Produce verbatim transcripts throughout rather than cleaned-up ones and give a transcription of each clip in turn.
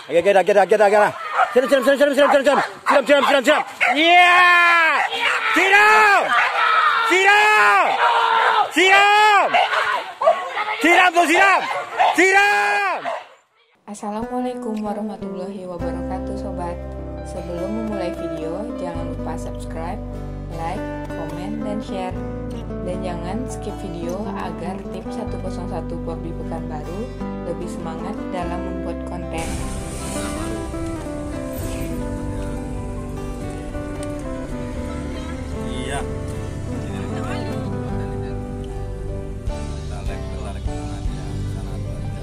Agak, agak, agak, agak, agak. Siram, siram, siram, siram, siram, siram. Siram, siram, siram, siram. Iya! Siram! Siram! Siram! Siram tu, siram! Siram! Assalamualaikum warahmatullahi wabarakatuh, sobat. Sebelum memulai video, jangan lupa subscribe, like, komen, dan share. Dan jangan skip video agar tim satu kosong satu Porbi Pekanbaru lebih semangat dalam membuat konten. Iya. Tarik, tarik, tarik. Sana tuh, ada.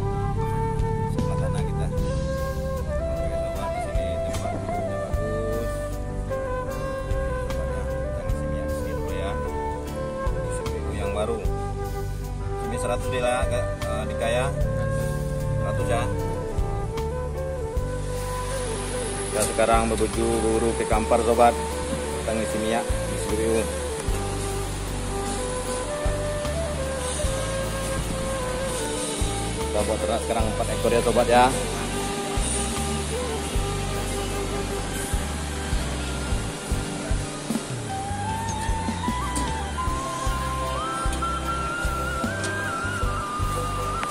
Sebelah sana kita. Oke, sobat, di sini tempat duduknya bagus. Sobat, ya, kita ngisi minyak sedikit dulu, ya. Isi yang baru. Sini seratus deh lah, Kak, eh, Dika, ya. Seratus, ya. Kita sekarang menuju buru ke kampar, sobat. Kita ngisi minyak di S P B U. Kita buat ternak sekarang empat ekor ya, sobat, ya.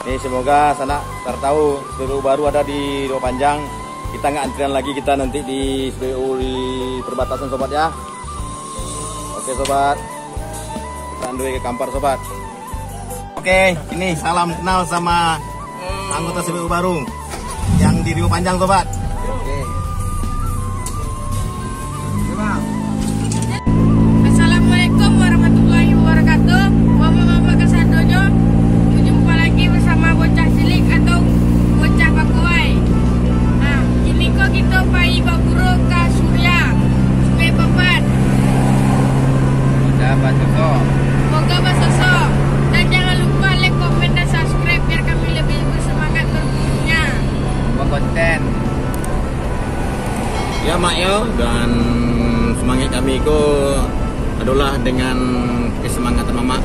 Ni semoga sanak tahu S P B U baru ada di Lubuk Panjang. Kita nggak antrian lagi, kita nanti di S P B U di perbatasan, sobat, ya. Oke, sobat. Kita andui ke kampar, sobat. Oke, ini salam kenal sama anggota S P B U baru yang di Lubuk Panjang, sobat. Oke. Assalamualaikum warahmatullahi wabarakatuh. Bapak-bapak kasadonyo, bajumpa lagi bersama bocah cilik atau bocah bakuai. Nah, kini ko kito pai baburu ka Suria, Sungai Papan. Semoga basoso. Semoga basoso. Dan jangan lupa like, komen, dan subscribe biar kami lebih bersemangat berburunya. Berkonten. Ya, Mak, yo, dan semangat kami ko adalah dengan kesemangatan Mamak.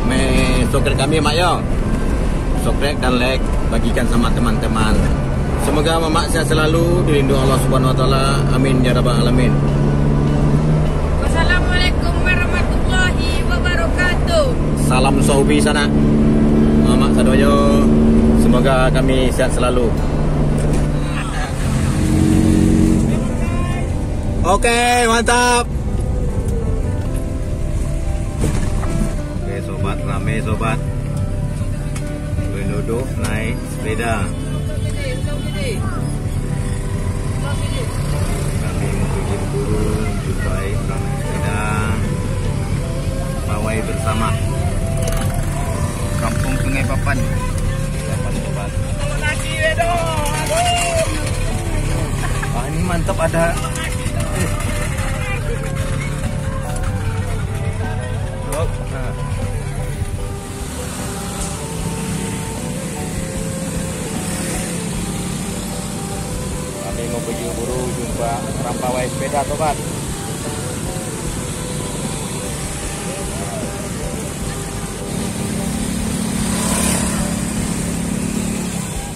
Me-subscribe kami, Mak, yo. Subscribe dan like, bagikan sama teman-teman. Semoga Mamak sehat selalu, dilindungi Allah Subhanahu Wa Taala. Amin ya rabbal alamin. Wassalamualaikum warahmatullahi wabarakatuh. Salam Saubi sana. Mamak sadonyo, semoga kami sehat selalu. Oke, mantap. Oke, sobat, rame, sobat. Penduduk naik sepeda. Kami mau pergi berburu, jumpai orang naik sepeda. Pawai bersama. Kampung Sungai Papan. Papan, Papan. Wah, ini mantap, ada. Oh, nah. Kami mau pergi buru, jumpa orang pawai sepeda, sobat.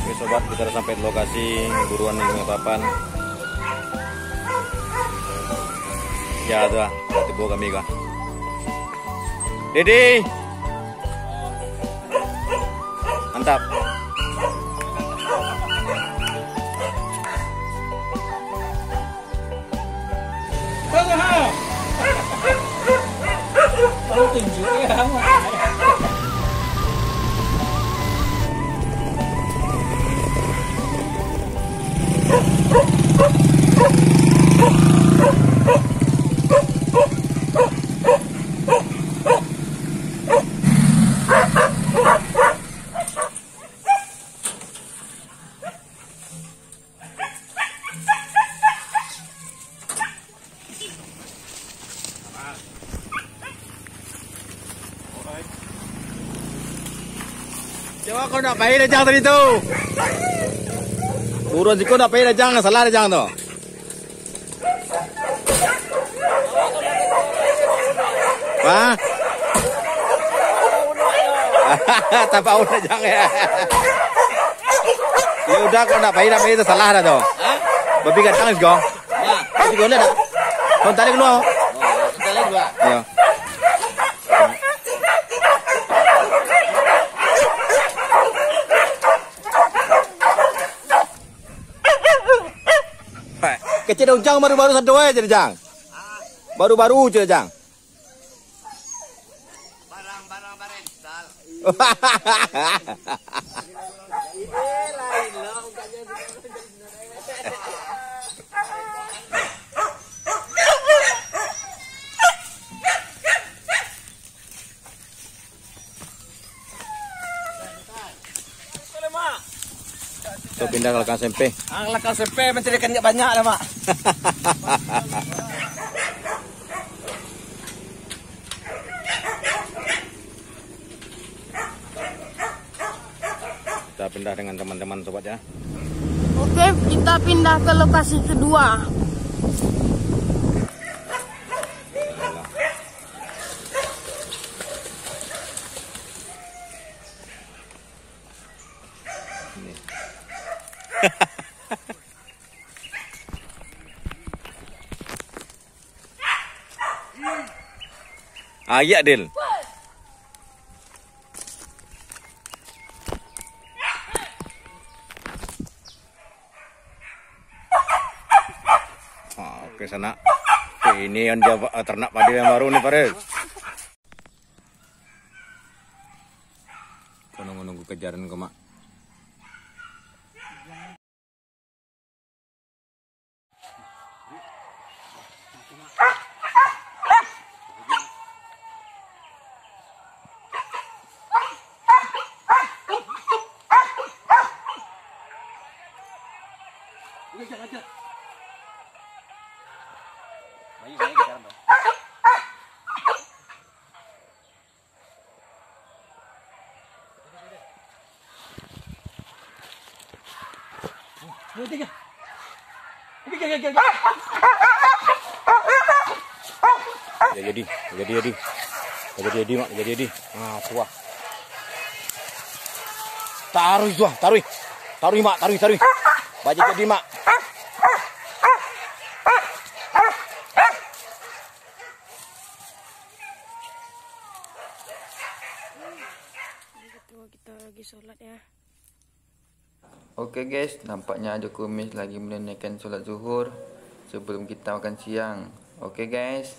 Oke, sobat, kita udah sampai di lokasi buruan di Sungai Papan. Ya, tu lah, udah tiba kami, kah. Dede. Mantap. Coba kau nak pai dah jang tadi tu. Buruan siko nak pai dah jang, salah dah jang tu. Hah? Tapaun dah jang ya. Ya udah, kalau ndak pai, ndak pai, salah dah tu. Hah? Babi gadang siko. Nah. Siko ndak ado. Kau tarik keluar. Oh, tarik keluar. Yo. Kecek dong, Jang, baru-baru sado aja, Jang. Baru-baru aja, Jang. Barang-barang barental. Tu pindah ka lakang S M P. Ah, lakang S M P mancari ikan banyak lah, Mak. Kita pindah dengan teman-teman, sobat, ya. Oke, kita pindah ke lokasi kedua. Yalah. Ini. Ayak, Del. Ah, oke, sanak. Oke, ini yang dia, eh, ternak padi yang baru nih, Faris. Kono nunggu kejaran ko, Mak. Ya, jadi, jadi, jadi. Ya, jadi, jadi, Mak, jadi, jadi. Nah, suah. Taruih, suah, taruih. Taruih, Mak, taruih, taruih. Bajik jadi, Mak. Ini ketua kita lagi sholat ya. Oke guys, nampaknya Ajo Kumis lagi menunaikan sholat zuhur sebelum kita makan siang. Oke guys.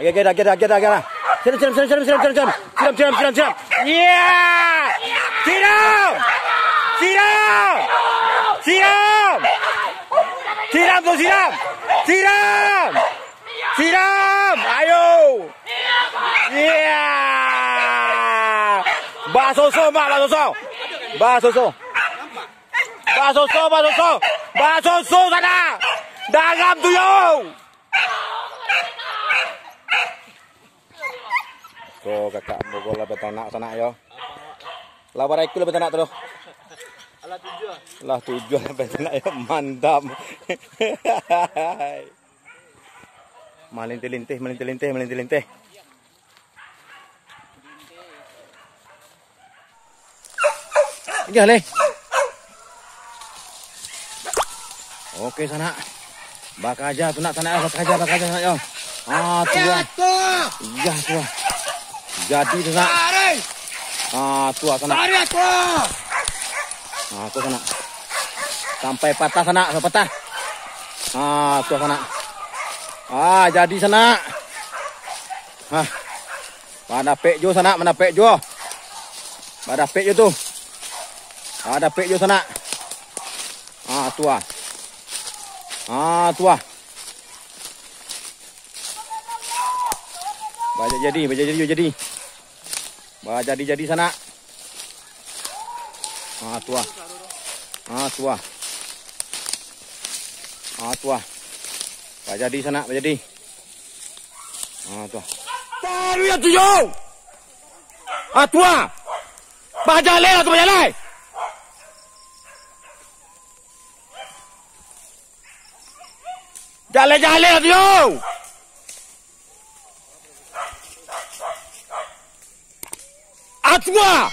Oke, oke, dah, oke, dah, oke, dah, oke, dah. Siram, siram, siram, siram, siram, siram, siram. Siram, siram, siram, siram. Iya! Siram! Siram! Siram! Siram tu, siram! Siram! Siram! Ayo! Iya! Basoso, Mak, basoso. Basoso. Basoso, basoso. Basoso sana. Dagam tu yo. Ko kakak ambo ko lah batanak sanak yo. Lah bara ikua lah batanak tu. Lah tujuah lah batanak yo, mantap. Malinteh-linteh, malinteh-linteh, malinteh-linteh. Inggah leh. Oke, sanak. Bakaja tu nak, sanak, bakaja, bakaja, sanak, yo. Ah, tu lah. Iyo, tu lah. Jadi tu, sanak. Ah, tu lah, sanak. Ah, tu, sanak. Sampai patah, sanak, sampai patah. Ah, tu lah, sanak. Ah, jadi, sanak. Hah. Mandapek jo, sanak, mandapek jo. Mandapek jo tu. Mandapek jo, sanak. Ah, tu ah. Ah, tu ah. Bajadi, bajadi, bajadi. Bajadi-jadi, sanak. Ah, tu ah. Ah, tu ah. Ah, tu ah. Bajadi, sanak, bajadi. Ah, tu ah. Taruh ya tu, yo. Ah, tu ah. Bajalai lah tu, bajalai. Jaleh-jaleh lah tu, yo. Atua!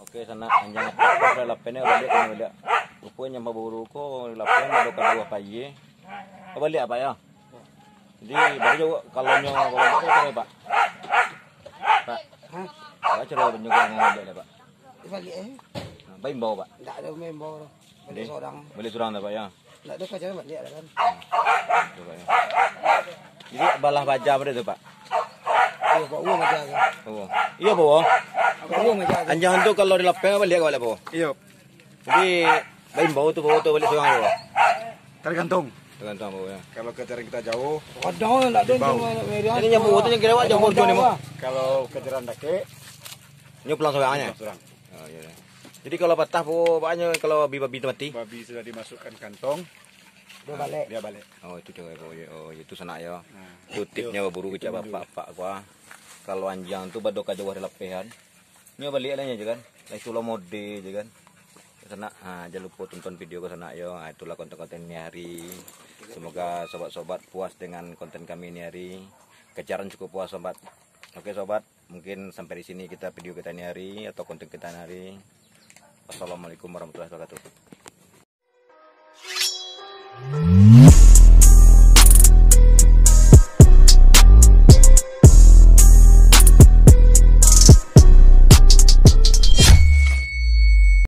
Oke, sanak, anjang apak ko lah lapeh ni, baliak kami baliak. Ruponyo baburu ko lapeh, ado kaduo payie. Ko baliak apak, yo? Jadi, bagi jo, kalau nyo, kalau nyo, Pak. Pak. Hah? Apa caro nyo, kalau nyo baliak, Pak? Baliak, eh? Nah, baimbau, Pak. Ndak ado maimbau doh. Baliak sorang. Baliak sorang dah, Pak, yo? Ndak ado kaja baliak dah kan. Itu, Pak, yo. Jadi, balah baja pada tu, Pak? Iyo, Pak, uang aja kan. Oh. Iyo, Pak. Uang aja kan. Anjang tu kalau di lapeh baliak, baliak, Pak. Iyo. Jadi, baimbau tu, Pak, tu baliak sorang tu, Pak. Tergantung. Tergantung, Pak, yo. Kalau kejaran kita jauh, kadang ndak ado. Imbau. Jadi, nyo tu nyo kiro awak jauh, Pak. Kalau kejaran dakek, nyo pulang sorang nyo. Pulang sorang. Oh, iyo. Jadi, kalau patah, Pak, bahanyo kalau babi, babi tu mati? Babi sudah dimasukkan kantong, dia baliak. Dia baliak. Oh, itu caro, oh, iyo, oh, itu sanak, yo. Nah, itu tipnyo baburu kecek bapak-bapak, ko. Kalau anjang tu bado ka jauah di lapeh an, nyo baliak lah nyo je kan. Lah itulah mode je kan. Sanak, ha, jan lupo tonton video ko sanak, yo. Ha, itulah konten-konten ni hari. Semoga sobat-sobat puas dengan konten kami ni hari. Kejaran cukup puas, sobat. Oke, sobat. Mungkin sampai di sini kita video kita ni hari atau konten kita ni hari. Wassalamualaikum warahmatullahi wabarakatuh.